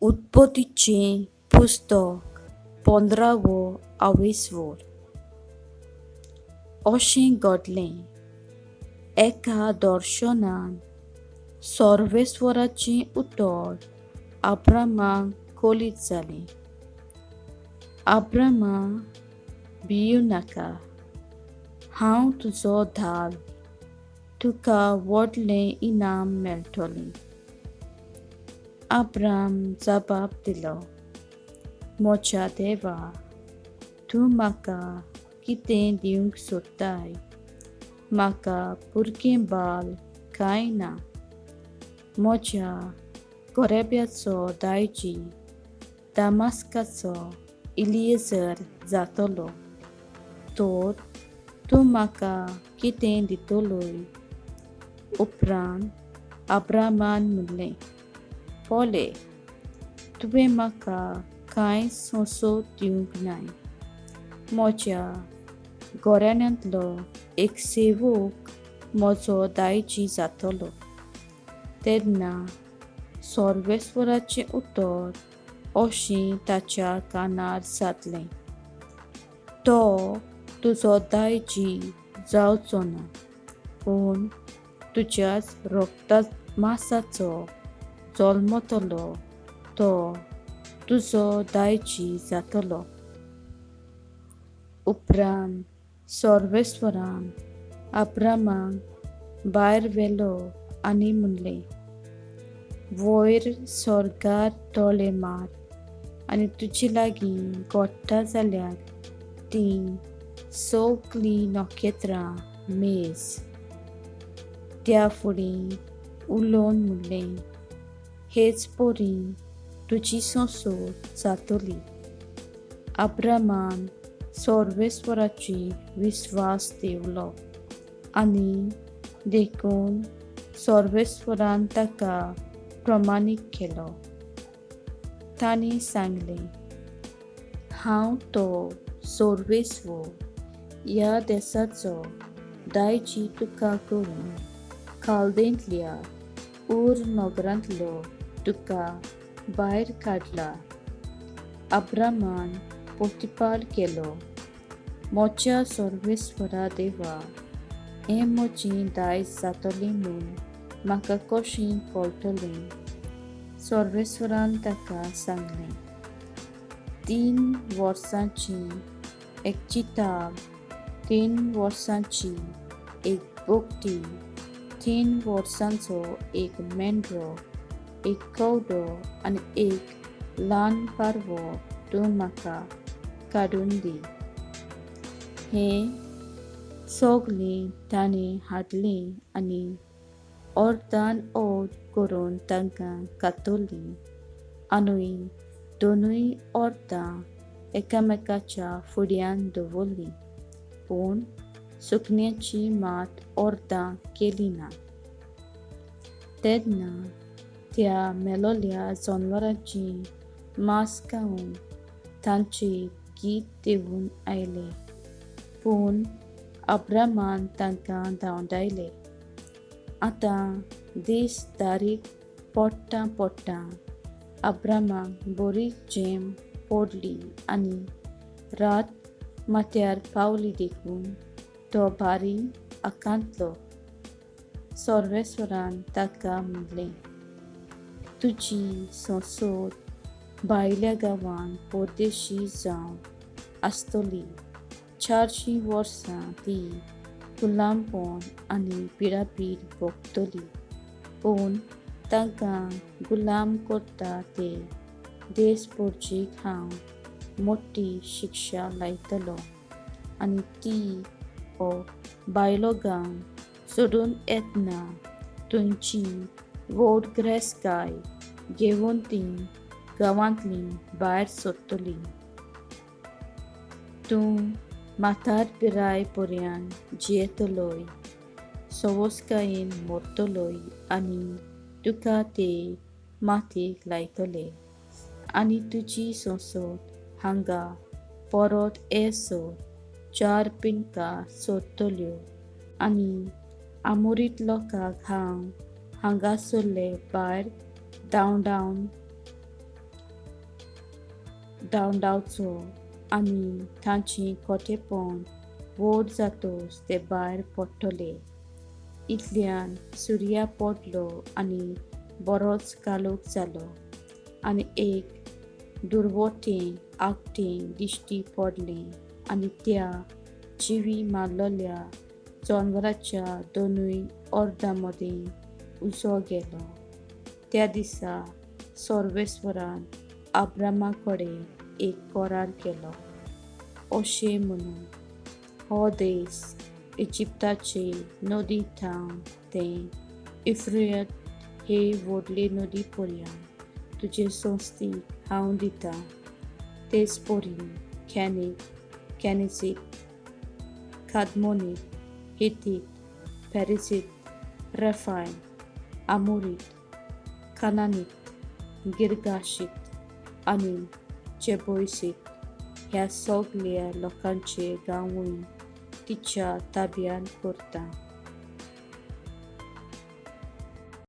उत्पत्तीचें पुस्तक 15वो आवेस्वर. अशें घडलें, एका दर्शनान सर्वेस्वराचें उतर अब्रामाक कळीत जालें. अब्रामा, भियेवं नाका, हांव तुजो धाल, तुका व्हडलें इनाम मेळटलें. अब्राम जबाब दिलो, म्हज्या देवा, तूं म्हाका कितें दिवंक सोदताय? म्हाका भुरगें बाल कांय ना. म्हज्या गोरेब्याचो दायजी दामास्काचो इलिएझर जातलो, तर तूं म्हाका कितें दितलोय? उपरांत अब्रामान म्हणलें, पळय, तुवें म्हाका कांय सोंसो दिवंक नाय. म्हज्या घराण्यांतलो एक सेवक म्हजो दायजी जातलो. तेन्ना सर्वेस्वराचें उतर अशें ताच्या कानार जातलें, तो तुजो दायजी जावचो ना, पूण तुज्याच रगता मासाचो जल्मतलो तो तुजो दायजी जातलो. उपरांत सर्वेस्वरान अब्रामाक भायर व्हेलो आनी म्हणलें, वयर स्वर्गार दोळे मार आनी तुजे लागीं घडटा जाल्यार तीं सगलीं नखेत्रां मेज. त्या फुडें उलोवन म्हणलें, हेच परी तुजी संसद जातली. अब्रामान सर्वेस्वराचेर विस्वास दवरलो आनी देखून सर्वेस्वरान ताका प्रमाणीक केलो. तांणी सांगलें, हांव तो सर्वेस्वर, ह्या देसाचो दायजी तुका करून खालदेंतल्या ऊर नगरांतलो तुका भायर काडला. अब्रामान प्रतिपाल केलो, म्हज्या सर्वेस्वरा देवा, हें म्हजें दायज जातलें म्हूण म्हाका कशें कळटलें? सर्वेस्वरान ताका सांगलें, 3 वर्सांची एक चिताल, 3 वर्सांची एक बोकडी, 3 वर्सांचो एक मेंढरो, एक कवडो आनी एक ल्हान पारवो तूं म्हाका काडून दी. हें सगलें ताणें हाडलें आनी अर्दान अर्द करून तांकां कातरलीं आनी दोनूय अर्दां एकामेकाच्या फुड्यान दवरलीं, पूण सुकण्याची मात अर्दां केली ना. तेन्ना त्या मेलोल्या जनवरांची मांस खावन तांचेर गीत देंवून आयले, पूण अब्रामान तांकां धांवडायले. आतां दीस दारीक पडटा पडटा अब्रामाक बरी झेम पडली आनी रात माथ्यार पावली, देखून तो भारी आकांतलो. सर्वेस्वरान ताका म्हणलें, तुजी संसद भायल्या गांवान परदेशी जावन आसतली. 400 वर्सां ती गुलामपण आनी पिडापीड भोगतली, पूण तांकां गुलाम करता ते देश परजेक हांव मोठी शिक्षा लायतलो आनी ती हो भायलो गांव सोडून येतना थंयची व्हड ग्रेसकाय घेवन ती गांवांतली भायर सरतली. तूं म्हातार पिराय पर्यंत जियेतलोय, सवसकायेन मरतलोय आनी तुका ते मातयेक लायतले आनी तुजी संसद हांगा परत येसर 4 पिंडकां सोदतल्यो आनी आमोरीत लोकांक हांव हांगासरले भायर धांवडावन धांवडावचो आनी तांची खोटेपण व्हड जातोच ते भायर पडटले. इतल्यान सुर्या पडलो आनी बरोच कालोख जालो आनी एक दुर्वटें आगटें दिश्टी पडलें आनी त्या जिवी मारलेल्या जनवराच्या दोनूय अर्दां मदीं उजो गेलो. त्या दिसा सर्वेस्वरान आब्रामा कडेन एक करार केलो, अशें म्हणून, हो देश इजिप्ताचे नदी थावन तें इफ्रुयत हे व्हडले नदी पर्यंत तुजे संस्थीक हांव दितां. तेच परी खॅनीक, कॅनिसीक, खादमोनीत, हितीत, पॅरिसीत, रेफायन, आमोरीत, खानानीत, गिरगाशीत आनी जेबोयसीत ह्या सगल्या लोकांचे गांवूय तिच्या ताब्यान करता.